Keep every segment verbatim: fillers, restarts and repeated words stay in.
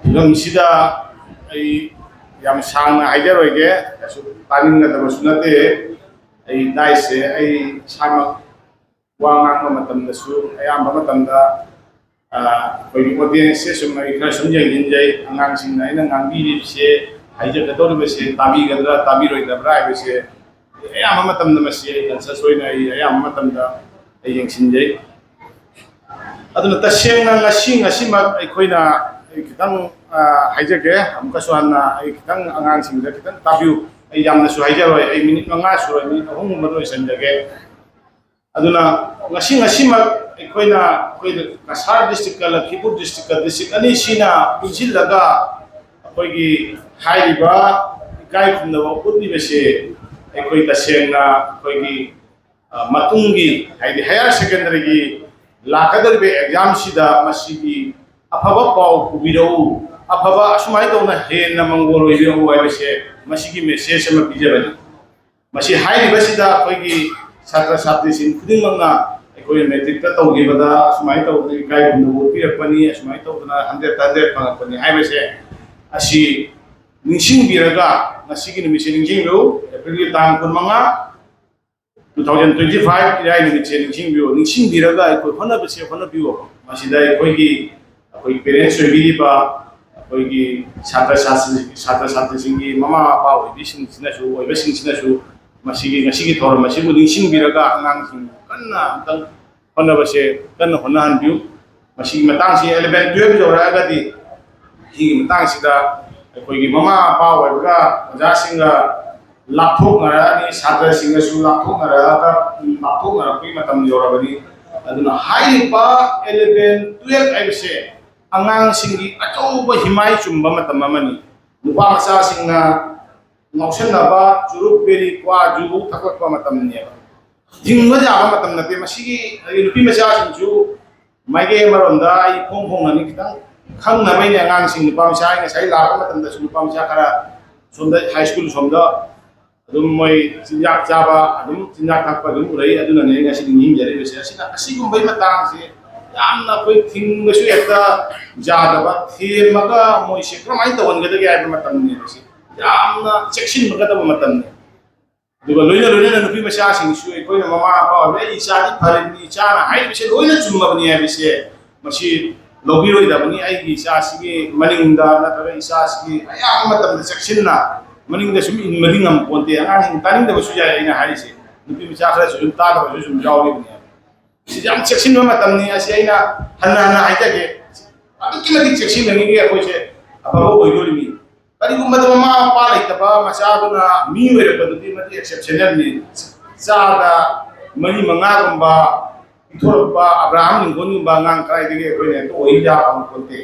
ꯐꯤꯂꯝꯁꯤꯗ ꯑꯩ ꯌꯥꯝ ꯁꯥꯡꯅ ꯍꯥꯏꯖꯔꯣꯏꯒꯦ, ꯀꯩꯁꯨ ꯇꯥꯅꯤꯡꯒꯗꯕꯁꯨ ꯅꯠꯇꯦ꯫ ꯑꯩ ꯗꯥꯏꯁꯦ ꯑꯩ ꯏꯁꯥꯃꯛ ꯋꯥ ꯉꯥꯡꯕ ꯃꯇꯝꯗꯁꯨ ꯑꯌꯥꯝꯕ ꯃꯇꯝꯗ, ꯑ, ꯑꯩꯈꯣꯏꯒꯤ ꯑꯣꯗꯤꯌꯦꯟꯁꯁꯦ ꯁꯨꯝ ꯑꯩ ꯈꯔ ꯁꯨꯝ ꯌꯦꯡꯁꯤꯟꯖꯩ꯫ ꯑꯉꯥꯡꯁꯤꯡꯅ ꯑꯩꯅ ꯉꯥꯡꯕꯤꯔꯤꯕꯁꯦ, ꯍꯥꯏꯖꯒꯗꯧꯔꯤꯕꯁꯦ ꯇꯥꯕꯤꯒꯗ꯭ꯔꯥ ꯇꯥꯕꯤꯔꯣꯏꯗꯕ꯭ꯔꯥ ꯍꯥꯏꯕꯁꯦ ꯑꯌꯥꯝꯕ ꯃꯇꯝꯗ ꯃꯁꯤ ꯑꯩ ꯀꯟꯁꯤꯌꯁ ꯑꯣꯏꯅ ꯑꯩ ꯑꯌꯥꯝꯕ ꯃꯇꯝꯗ ꯑꯩ ꯌꯦꯡꯁꯤꯟꯖꯩ꯫ ꯑꯗꯨꯅ ꯇꯁꯦꯡꯅ ꯉꯁꯤ, ꯉꯁꯤꯃꯛ ꯑꯩꯈꯣꯏꯅ, ꯑꯩ ꯈꯤꯇꯪ, ꯑ, ꯍꯥꯏꯖꯒꯦ, ꯑꯃꯨꯛꯀꯁꯨ ꯍꯟꯅ ꯑꯩ ꯈꯤꯇꯪ ꯑꯉꯥꯡꯁꯤꯡꯗ ꯈꯤꯇꯪ ꯇꯥꯕꯤꯌꯨ꯫ ꯑꯩ ꯌꯥꯝꯅꯁꯨ ꯍꯥꯏꯖꯔꯣꯏ, ꯑꯩ ꯃꯤꯅꯤꯠ ꯃꯉꯥ ꯁꯨꯔꯣꯏ, ꯃꯤꯅꯤꯠ ꯑꯍꯨꯝꯒꯨꯝꯕ ꯂꯣꯏꯁꯤꯟꯖꯒꯦ꯫ ꯑꯗꯨꯅ ꯉꯁꯤ, ꯉꯁꯤꯃꯛ ꯑꯩꯈꯣꯏꯅ, ꯑꯩꯈꯣꯏꯗ ꯀꯁꯥꯔ ꯗꯤꯁꯇ꯭ꯔꯤꯛꯀ ꯂꯈꯤꯄꯨꯔ ꯗꯤꯁꯇ꯭ꯔꯤꯛꯀ, ꯗꯤꯁꯇ꯭ꯔꯤꯛ ꯑꯅꯤꯁꯤꯅ ꯄꯨꯟꯁꯤꯜꯂꯒ ꯑꯩꯈꯣꯏꯒꯤ ꯍꯥꯏꯔꯤꯕ ꯏꯀꯥꯏ ꯈꯨꯝꯅꯕ ꯎꯠꯂꯤꯕꯁꯦ ꯑꯩꯈꯣꯏ ꯇꯁꯦꯡꯅ ꯑꯩꯈꯣꯏꯒꯤ, ꯑ, ꯃꯇꯨꯡꯒꯤ, ꯍꯥꯏꯗꯤ ꯍꯥꯌꯔ ꯁꯦꯀꯦꯟꯗꯔꯤꯒꯤ ꯂꯥꯛꯀꯗꯧꯔꯤꯕ ꯑꯦꯛꯖꯥꯝꯁꯤꯗ ꯃꯁꯤꯒꯤ ꯑꯐꯕ ꯄꯥꯎ ꯄꯨꯕꯤꯔꯛꯎ, ꯑꯐꯕ ꯑꯁꯨꯃꯥꯏꯅ ꯇꯧꯅ ꯍꯦꯟꯅ ꯃꯪꯒꯣꯜ ꯑꯣꯏꯕꯤꯔꯛꯎ ꯍꯥꯏꯕꯁꯦ ꯃꯁꯤꯒꯤ ꯃꯦꯁꯦꯖ ꯑꯃ ꯄꯤꯖꯕꯅꯤ꯫ ꯃꯁꯤ ꯍꯥꯏꯔꯤꯕꯁꯤꯗ ꯑꯩꯈꯣꯏꯒꯤ ꯁꯥꯇ꯭ꯔ ꯁꯥꯇ꯭ꯔꯤꯁꯤꯡ ꯈꯨꯗꯤꯡꯃꯛꯅ ꯑꯩꯈꯣꯏ ꯃꯦꯇ꯭ꯔꯤꯛꯇ ꯇꯧꯈꯤꯕꯗ ꯑꯁꯨꯃꯥꯏꯅ ꯇꯧꯗꯅ ꯏꯀꯥꯏ ꯈꯨꯝꯅꯕ ꯎꯠꯄꯤꯔꯛꯄꯅꯤ, ꯑꯁꯨꯃꯥꯏꯅ ꯇꯧꯗꯅ ꯍꯟꯗ꯭ꯔꯦꯠꯇ ꯍꯟꯗ꯭ꯔꯦꯠ ꯐꯪꯉꯛꯄꯅꯤ ꯍꯥꯏꯕꯁꯦ ꯑꯁꯤ ꯅꯤꯡꯁꯤꯡꯕꯤꯔꯒ ꯉꯁꯤꯒꯤ ꯅꯨꯃꯤꯠꯁꯦ ꯅꯤꯡꯁꯤꯡꯕꯤꯌꯨ꯫ ꯑꯦꯄ꯭ꯔꯤꯜꯒꯤ ꯇꯥꯡ ꯀꯨꯟꯃꯉꯥ, two thousand twenty five, ꯏꯔꯥꯏ ꯅꯨꯃꯤꯠꯁꯦ ꯅꯤꯡꯁꯤꯡꯕꯤꯌꯨ꯫ ꯅꯤꯡꯁꯤꯡꯕꯤꯔꯒ ꯑꯩꯈꯣꯏ ꯍꯣꯠꯅꯕꯁꯦ ꯍꯣꯠꯅꯕꯤꯌꯨ꯫ ꯃꯁꯤꯗ ꯑꯩꯈꯣꯏꯒꯤ, ꯑꯩꯈꯣꯏ ꯄꯦꯔꯦꯟꯁ ꯑꯣꯏꯕꯤꯔꯤꯕ, ꯑꯩꯈꯣꯏꯒꯤ ꯁꯥꯇ꯭ꯔ ꯁꯥꯇ꯭ꯔꯤ-, ꯁꯥꯇ꯭ꯔ ꯁꯥꯇ꯭ꯔꯤꯁꯤꯡꯒꯤ ꯃꯃꯥ ꯃꯄꯥ ꯑꯣꯏꯕꯤꯁꯤꯡꯁꯤꯅꯁꯨ, ꯑꯣꯏꯕꯁꯤꯡꯁꯤꯅꯁꯨ ꯃꯁꯤꯒꯤ, ꯉꯁꯤꯒꯤ ꯊꯧꯔꯝ ꯑꯁꯤꯕꯨ ꯅꯤꯡꯁꯤꯡꯕꯤꯔꯒ ꯑꯉꯥꯡꯁꯤꯡ ꯀꯟꯅ ꯑꯝꯇꯪ ꯍꯣꯠꯅꯕꯁꯦ ꯀꯟꯅ ꯍꯣꯠꯅꯍꯟꯕꯤꯌꯨ꯫ ꯃꯁꯤꯒꯤ ꯃꯇꯥꯡꯁꯤ eleven twelve ꯌꯧꯔꯛꯑꯒꯗꯤ ꯁꯤꯒꯤ ꯃꯇꯥꯡꯁꯤꯗ ꯑꯩꯈꯣꯏꯒꯤ ꯃꯃꯥ ꯃꯄꯥ ꯑꯣꯏꯕꯒ ꯑꯣꯖꯥꯁꯤꯡꯒ ꯂꯥꯞꯊꯣꯛꯅꯔꯛꯑꯅꯤ, ꯁꯥꯇ꯭ꯔꯁꯤꯡꯒꯁꯨ ꯂꯥꯞꯊꯣꯛꯅꯔꯛꯑꯒ, ꯂꯥꯞꯊꯣꯛꯅꯔꯛꯄꯒꯤ ꯃꯇꯝ ꯌꯧꯔꯕꯅꯤ꯫ ꯑꯗꯨꯅ ꯍꯥꯏꯔꯤꯕ eleven twelve ꯍꯥꯏꯕꯁꯦ ꯑꯉꯥꯡꯁꯤꯡꯒꯤ ꯑꯆꯧꯕ ꯍꯤꯃꯥꯏ ꯆꯨꯝꯕ ꯃꯇꯝ ꯑꯃꯅꯤ꯫ ꯅꯨꯄꯥ ꯃꯆꯥꯁꯤꯡꯅ ꯉꯥꯎꯁꯟꯅꯕ ꯆꯨꯔꯨꯞ, ꯕꯦꯔꯤ, ꯀ꯭ꯋꯥ, ꯖꯨ ꯊꯛꯂꯛꯄ ꯃꯇꯝꯅꯦꯕ꯫ ꯍꯤꯡꯕ ꯌꯥꯕ ꯃꯇꯝ ꯅꯠꯇꯦ꯫ ꯃꯁꯤꯒꯤ, ꯑꯗꯒꯤ ꯅꯨꯄꯤ ꯃꯆꯥꯁꯤꯡꯁꯨ ꯃꯥꯏꯀꯩ ꯑꯃꯔꯣꯝꯗ ꯑꯩ ꯐꯣꯡ ꯐꯣꯡꯅꯅꯤ, ꯈꯤꯇꯪ ꯈꯪꯅꯕꯩꯅꯦ꯫ ꯑꯉꯥꯡꯁꯤꯡ, ꯅꯨꯄꯥ ꯃꯆꯥ, ꯑꯩ ꯉꯁꯥꯏ ꯂꯥꯛꯄ ꯃꯇꯝꯗꯁꯨ ꯅꯨꯄꯥ ꯃꯆꯥ ꯈꯔ ꯁꯣꯝꯗ ꯍꯥꯏ ꯁ꯭ꯀꯨꯜ ꯁꯣꯝꯗ ꯑꯗꯨꯝ ꯃꯣꯏ ꯆꯤꯟꯖꯥꯛ ꯆꯥꯕ, ꯑꯗꯨꯝ ꯆꯤꯟꯖꯥꯛ ꯊꯛꯄ ꯑꯗꯨꯝ ꯎꯔꯛꯏ꯫ ꯑꯗꯨꯅꯅꯦ ꯑꯩ ꯉꯁꯤꯗꯤ ꯅꯤꯡꯁꯤꯡꯖꯔꯛꯏꯕꯁꯦ꯫ ꯑꯁꯤꯅ, ꯑꯁꯤꯒꯨꯝꯕꯒꯤ ꯃꯇꯥꯡꯁꯦ ꯌꯥꯝꯅ ꯑꯩꯈꯣꯏ ꯊꯤꯡꯕꯁꯨ ꯍꯦꯛꯇ ꯌꯥꯗꯕ, ꯊꯦꯝꯃꯒ ꯃꯣꯏꯁꯦ ꯀꯔꯝꯍꯥꯏꯅ ꯇꯧꯍꯟꯒꯗꯒꯦ ꯍꯥꯏꯕ ꯃꯇꯝꯅꯦꯕ ꯁꯤ꯫ ꯌꯥꯝꯅ ꯆꯦꯛꯁꯤꯟꯒꯗꯕ ꯃꯇꯝꯅꯤ꯫ ꯑꯗꯨꯒ ꯂꯣꯏꯅ ꯂꯣꯏꯅꯅ ꯅꯨꯄꯤ ꯃꯆꯥꯁꯤꯡꯁꯨ ꯑꯩꯈꯣꯏꯅ ꯃꯃꯥ ꯃꯄꯥ ꯑꯣꯏꯕ, "ꯑꯩ ꯏꯆꯥꯗꯤ ꯐꯔꯤꯕꯅꯤ, ꯏꯆꯥꯅ ꯍꯥꯏꯔꯤꯕꯁꯦ ꯂꯣꯏꯅ ꯆꯨꯝꯃꯕꯅꯤ" ꯍꯥꯏꯕꯁꯦ ꯃꯁꯤ ꯂꯧꯕꯤꯔꯣꯏꯗꯕꯅꯤ꯫ ꯑꯩꯒꯤ ꯏꯆꯥꯁꯤꯒꯤ ꯃꯅꯤꯡꯗ ꯅꯠꯇ꯭ꯔꯒ ꯏꯆꯥꯁꯤꯒꯤ ꯑꯌꯥꯝꯕ ꯃꯇꯝꯗ ꯆꯦꯛꯁꯤꯟꯅ ꯃꯅꯤꯡꯗ ꯁꯨꯝ ꯏꯟꯕꯗꯤ ꯉꯝꯄꯣꯟꯇꯦ꯫ ꯑꯉꯥꯡꯁꯤꯡ ꯇꯥꯅꯤꯡꯗꯕꯁꯨ ꯌꯥꯏ ꯑꯩꯅ ꯍꯥꯏꯔꯤꯁꯦ꯫ ꯅꯨꯄꯤ ꯃꯆꯥ ꯈꯔꯁꯨ ꯑꯗꯨꯝ ꯇꯥꯗꯕꯁꯨ ꯁꯨꯝ ꯌꯥꯎꯔꯤꯕꯅꯦꯕ꯫ ꯁꯤꯗꯤ ꯌꯥꯝ ꯆꯦꯛꯁꯤꯟꯕ ꯃꯇꯝꯅꯤ꯫ ꯑꯁꯤ ꯑꯩꯅ ꯍꯟꯅ ꯍꯟꯅ ꯍꯥꯏꯖꯒꯦ, ꯑꯗꯨꯛꯀꯤ ꯃꯇꯤꯛ ꯆꯦꯛꯁꯤꯟꯅꯉꯤꯒꯤ ꯑꯩꯈꯣꯏꯁꯦ ꯑꯐꯕ ꯑꯣꯏꯗꯣꯔꯤꯕꯅꯤ꯫ ꯀꯔꯤꯒꯨꯝꯕꯗ ꯃꯃꯥ ꯃꯄꯥ ꯂꯩꯇꯕ ꯃꯆꯥꯗꯨꯅ ꯃꯤ ꯑꯣꯏꯔꯛꯄꯗꯨꯗꯤ ꯃꯗꯨ exceptionalꯅꯤ꯫ ꯆꯥꯗ ꯃꯔꯤ ꯃꯉꯥꯒꯨꯝꯕ ꯄꯤꯊꯣꯔꯛꯄ ꯑꯕ꯭ꯔꯥꯍꯝ ꯂꯤꯡꯀꯣꯟꯒꯨꯝꯕ ꯑꯉꯥꯡ ꯀꯗꯥꯏꯗꯒꯤ ꯑꯩꯈꯣꯏꯅ ꯍꯦꯛꯇ ꯑꯣꯏ ꯌꯥꯕ ꯄꯣꯟꯇꯦ꯫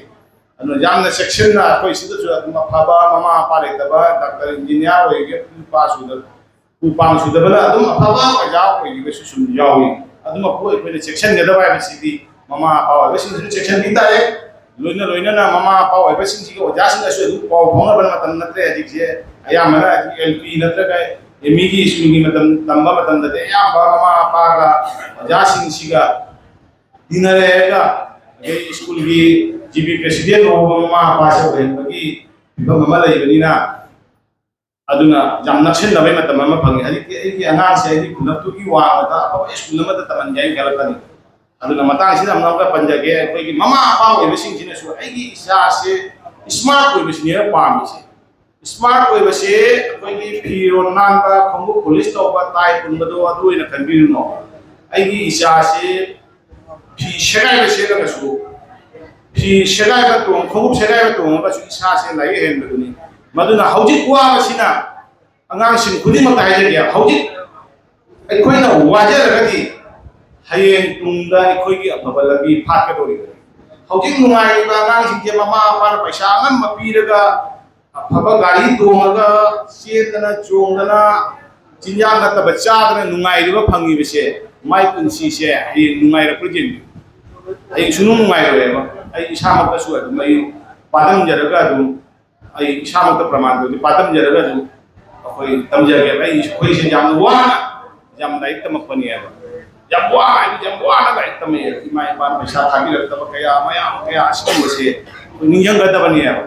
ꯑꯗꯨꯅ ꯌꯥꯝꯅ ꯆꯦꯛꯁꯤꯟꯅ ꯑꯩꯈꯣꯏ ꯁꯤꯗꯁꯨ ꯑꯗꯨꯝ ꯑꯐꯕ ꯃꯃꯥ ꯃꯄꯥ ꯂꯩꯇꯕ ꯗꯥꯛꯇꯔ ꯏꯟꯖꯤꯅꯤꯌꯥꯔ ꯑꯣꯏꯒꯦ, ꯅꯨꯄꯥꯁꯨ ꯎꯄꯥꯡ ꯁꯨꯗꯕꯅ ꯑꯗꯨꯝ ꯑꯐꯕ ꯑꯣꯖꯥ ꯑꯣꯏꯈꯤꯕꯁꯨ ꯁꯨꯝ ꯌꯥꯎꯏ꯫ ꯑꯗꯨꯃꯛꯄꯨ ꯑꯩꯈꯣꯏꯅ ꯆꯦꯛꯁꯤꯟꯒꯗꯕ ꯍꯥꯏꯕꯁꯤꯗꯤ ꯃꯃꯥ ꯃꯄꯥ ꯑꯣꯏꯕꯁꯤꯡꯁꯤꯁꯨ ꯆꯦꯛꯁꯤꯟꯕꯤ ꯇꯥꯔꯦ꯫ ꯂꯣꯏꯅ ꯂꯣꯏꯅꯅ ꯃꯃꯥ ꯃꯄꯥ ꯑꯣꯏꯕꯁꯤꯡꯁꯤꯒ ꯑꯣꯖꯥꯁꯤꯡꯒꯁꯨ ꯑꯗꯨꯝ ꯄꯥꯎ ꯐꯥꯎꯅꯕ ꯃꯇꯝ ꯅꯠꯇ꯭ꯔꯦ ꯍꯧꯖꯤꯛꯁꯦ꯫ ꯑꯌꯥꯝꯕꯅ ꯍꯧꯖꯤꯛ L P ꯅꯠꯇ꯭ꯔꯒ M E ꯒꯤ ꯁ꯭ꯀꯨꯜꯒꯤ ꯃꯇꯝ ꯇꯝꯕ ꯃꯇꯝꯗꯗꯤ ꯑꯌꯥꯝꯕ ꯃꯃꯥ ꯃꯄꯥꯒ ꯑꯣꯖꯥꯁꯤꯡꯁꯤꯒ ꯇꯤꯟꯅꯔꯦ ꯍꯥꯏꯔꯒ ꯑꯗꯩ ꯁ꯭ꯀꯨꯜꯒꯤ G P president ꯐꯥꯎꯕ ꯃꯃꯥ ꯃꯄꯥꯁꯦ ꯑꯣꯏꯍꯟꯕꯒꯤ ꯐꯤꯕꯝ ꯑꯃ ꯂꯩꯕꯅꯤꯅ, ꯑꯗꯨꯅ ꯌꯥꯝ ꯅꯛꯁꯤꯟꯅꯕꯒꯤ ꯃꯇꯝ ꯑꯃ ꯐꯪꯉꯤ꯫ ꯍꯧꯖꯤꯛꯇꯤ ꯑꯩꯒꯤ ꯑꯉꯥꯡꯁꯦ ꯑꯩꯒꯤ ꯈꯨꯂꯞꯇꯨꯒꯤ ꯋꯥꯡꯃꯗ ꯑꯐꯕ ꯁ꯭ꯀꯨꯜ ꯑꯃꯗ ꯇꯝꯍꯟꯒꯦ ꯍꯥꯏꯅ ꯈꯜꯂꯛꯀꯅꯤ꯫ ꯑꯗꯨꯅ ꯃꯇꯥꯡꯁꯤꯗ ꯑꯃꯨꯛꯀ ꯄꯟꯖꯒꯦ, ꯑꯩꯈꯣꯏꯒꯤ ꯃꯃꯥ ꯃꯄꯥ ꯑꯣꯏꯕꯁꯤꯡꯁꯤꯅꯁꯨ ꯑꯩꯒꯤ ꯏꯆꯥꯁꯦ smart ꯑꯣꯏꯕꯁꯤꯅꯦꯕ ꯄꯥꯝꯃꯤꯁꯦ꯫ Smart ꯑꯣꯏꯕꯁꯦ ꯑꯩꯈꯣꯏꯒꯤ ꯐꯤꯔꯣꯜ ꯅꯥꯟꯕ, ꯈꯣꯡꯎꯞ polish ꯇꯧꯕ, tie ꯄꯨꯟꯕꯗꯣ ꯑꯗꯨ ꯑꯣꯏꯅ ꯈꯟꯕꯤꯔꯨꯅꯣ꯫ ꯑꯩꯒꯤ ꯏꯆꯥꯁꯦ ꯐꯤ ꯁꯦꯒꯥꯏꯕ ꯁꯦꯠꯂꯒꯁꯨ, ꯐꯤ ꯁꯦꯒꯥꯏꯕ ꯇꯣꯡ-, ꯈꯣꯡꯎꯞ ꯁꯦꯒꯥꯏꯕ ꯇꯣꯡꯉꯒꯁꯨ ꯏꯁꯥꯁꯦ ꯂꯥꯏꯔꯤꯛ ꯍꯩꯍꯟꯕꯗꯨꯅꯤ꯫ ꯃꯗꯨꯅ ꯍꯧꯖꯤꯛ ꯋꯥꯕꯁꯤꯅ ꯑꯉꯥꯡꯁꯤꯡ ꯈꯨꯗꯤꯡꯃꯛꯇ ꯍꯥꯏꯖꯒꯦ, ꯍꯧꯖꯤꯛ ꯑꯩꯈꯣꯏꯅ ꯋꯥꯖꯔꯒꯗꯤ ꯍꯌꯦꯡ ꯇꯨꯡꯗ ꯑꯩꯈꯣꯏꯒꯤ ꯑꯐꯕ ꯂꯝꯕꯤ ꯐꯥꯠꯀꯗꯧꯔꯤꯕꯅꯤ꯫ ꯍꯧꯖꯤꯛ ꯅꯨꯡꯉꯥꯏꯔꯤꯕ ꯑꯉꯥꯡꯁꯤꯡꯁꯦ ꯃꯃꯥ ꯃꯄꯥꯅ ꯄꯩꯁꯥ ꯑꯉꯝꯕ ꯄꯤꯔꯒ ꯑꯐꯕ ꯒꯥꯔꯤ ꯇꯣꯡꯉꯒ ꯆꯦꯟꯗꯅ ꯆꯣꯡꯗꯅ ꯆꯤꯟꯖꯥꯛ ꯅꯠꯇꯕ ꯆꯥꯗꯅ ꯅꯨꯡꯉꯥꯏꯔꯤꯕ ꯐꯪꯉꯤꯕꯁꯦ, ꯃꯥꯏ ꯄꯨꯟꯁꯤꯁꯦ ꯍꯌꯦꯡ ꯅꯨꯡꯉꯥꯏꯔꯛꯄ꯭ꯔꯥ ꯌꯦꯡꯕꯤꯌꯨ꯫ ꯍꯌꯦꯡ ꯁꯨꯡꯅꯨꯡ ꯅꯨꯡꯉꯥꯏꯔꯣꯏꯕ꯫ ꯑꯩ ꯏꯁꯥꯃꯛꯇꯁꯨ ꯑꯗꯨꯝ ꯑꯩ ꯄꯥꯗꯝꯖꯔꯒ ꯑꯗꯨꯝ ꯑꯩ ꯏꯁꯥꯃꯛꯇ ꯄ꯭ꯔꯃꯥꯟ ꯇꯧꯖꯩ, ꯄꯥꯗꯝꯖꯔꯒ ꯑꯗꯨꯝ ꯑꯩꯈꯣꯏ ꯇꯝꯖꯒꯦꯕ꯫ ꯑꯩ, ꯑꯩꯈꯣꯏꯁꯦ ꯌꯥꯝꯅ ꯋꯥꯅ ꯌꯥꯝ ꯂꯥꯏꯔꯤꯛ ꯇꯝꯃꯛꯄꯅꯦꯕ꯫ ꯌꯥꯝ ꯋꯥꯅ, ꯍꯥꯏꯗꯤ ꯌꯥꯝ ꯋꯥꯅ ꯂꯥꯏꯔꯤꯛ ꯇꯝꯃꯛꯑꯦ꯫ ꯏꯃꯥ ꯏꯄꯥꯅ ꯄꯩꯁꯥ ꯊꯥꯕꯤꯔꯛꯇꯕ ꯀꯌꯥ, ꯃꯌꯥꯝ ꯀꯌꯥ ꯑꯁꯤꯒꯨꯝꯕꯁꯦ ꯑꯩꯈꯣꯏ ꯅꯤꯡꯁꯤꯡꯒꯗꯕꯅꯦꯕ꯫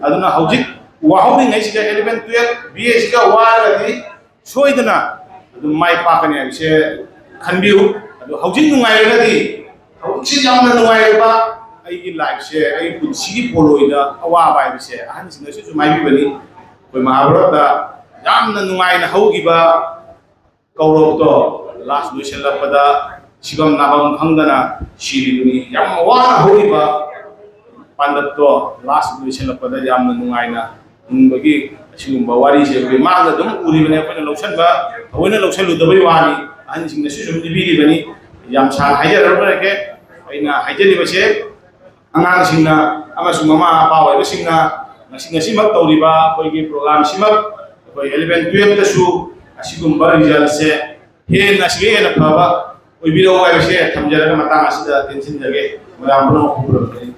ꯑꯗꯨꯅ ꯍꯧꯖꯤꯛ ꯋꯥꯍꯧꯔꯤꯉꯩꯁꯤꯗ eleven, twelve, B A ꯁꯤꯒ ꯋꯥꯔꯒꯗꯤ ꯁꯣꯏꯗꯅ ꯑꯗꯨꯝ ꯃꯥꯏ ꯄꯥꯛꯀꯅꯤ ꯍꯥꯏꯕꯁꯦ ꯈꯟꯕꯤꯌꯨ꯫ ꯑꯗꯣ ꯍꯧꯖꯤꯛ ꯅꯨꯡꯉꯥꯏꯔꯒꯗꯤ, ꯍꯧꯖꯤꯛꯁꯤ ꯌꯥꯝꯅ ꯅꯨꯡꯉꯥꯏꯔꯕ ꯑꯩꯒꯤ ꯂꯥꯏꯐꯁꯦ, ꯑꯩꯒꯤ ꯄꯨꯟꯁꯤꯒꯤ ꯄꯣꯂꯣꯏꯗ ꯑꯋꯥꯕ ꯍꯥꯏꯕꯁꯦ ꯑꯍꯟꯁꯤꯡꯅꯁꯨ ꯁꯨꯝ ꯍꯥꯏꯕꯤꯕꯅꯤ꯫ ꯑꯩꯈꯣꯏ ꯃꯍꯥꯚꯥꯔꯠꯇ ꯌꯥꯝꯅ ꯅꯨꯡꯉꯥꯏꯅ ꯍꯧꯈꯤꯕ ꯀꯧꯔꯣꯛꯇꯣ ꯂꯥꯁ ꯂꯣꯏꯁꯤꯜꯂꯛꯄꯗ ꯁꯤꯐꯝ ꯅꯥꯐꯝ ꯈꯪꯗꯅ ꯁꯤꯔꯤꯕꯅꯤ꯫ ꯌꯥꯝ ꯋꯥꯅ ꯍꯧꯈꯤꯕ ꯄꯥꯟꯗꯞꯇꯣ ꯂꯥꯁ ꯂꯣꯏꯁꯤꯜꯂꯛꯄꯗ ꯌꯥꯝꯅ ꯅꯨꯡꯉꯥꯏꯅ ꯍꯤꯡꯕꯒꯤ ꯑꯁꯤꯒꯨꯝꯕ ꯋꯥꯔꯤꯁꯦ ꯑꯩꯈꯣꯏ ꯃꯥꯡꯗ ꯑꯗꯨꯝ ꯎꯔꯤꯕꯅꯤ꯫ ꯑꯩꯈꯣꯏꯅ ꯂꯧꯁꯟꯕ, ꯊꯑꯣꯏꯅ ꯂꯧꯁꯜꯂꯨꯗꯕꯩ ꯋꯥꯅꯤ꯫ ꯑꯍꯟꯁꯤꯡꯅꯁꯨ ꯁꯨꯝ ꯂꯤꯕꯤꯔꯤꯕꯅꯤ꯫ ꯌꯥꯝ ꯁꯥꯡꯅ ꯍꯥꯏꯖꯔꯔꯣꯏꯒꯦ꯫ ꯑꯩꯅ ꯍꯥꯏꯖꯔꯤꯕꯁꯦ, ꯑꯉꯥꯡꯁꯤꯡꯅ ꯑꯃꯁꯨꯡ ꯃꯃꯥ ꯃꯄꯥ ꯑꯣꯏꯕꯁꯤꯡꯅ ꯉꯁꯤ, ꯉꯁꯤꯃꯛ ꯇꯧꯔꯤꯕ ꯑꯩꯈꯣꯏꯒꯤ ꯄ꯭ꯔꯣꯒ꯭ꯔꯥꯝꯁꯤꯃꯛ ꯑꯩꯈꯣꯏ eleven, twelve ꯇꯁꯨ ꯑꯁꯤꯒꯨꯝꯕ ꯔꯤꯖꯜꯁꯦ ꯍꯦꯟꯅ, ꯑꯁꯤꯒ ꯍꯦꯟꯅ ꯐꯕ ꯑꯣꯏꯕꯤꯔꯛꯎ ꯍꯥꯏꯕꯁꯦ ꯊꯝꯖꯔꯒ ꯃꯇꯥꯡ ꯑꯁꯤꯗ ꯇꯦꯟꯁꯤꯟꯖꯒꯦ꯫ ꯃꯌꯥꯝ ꯄꯨꯝꯅꯃꯛ ꯈꯨꯔꯨꯝꯖꯔꯤ꯫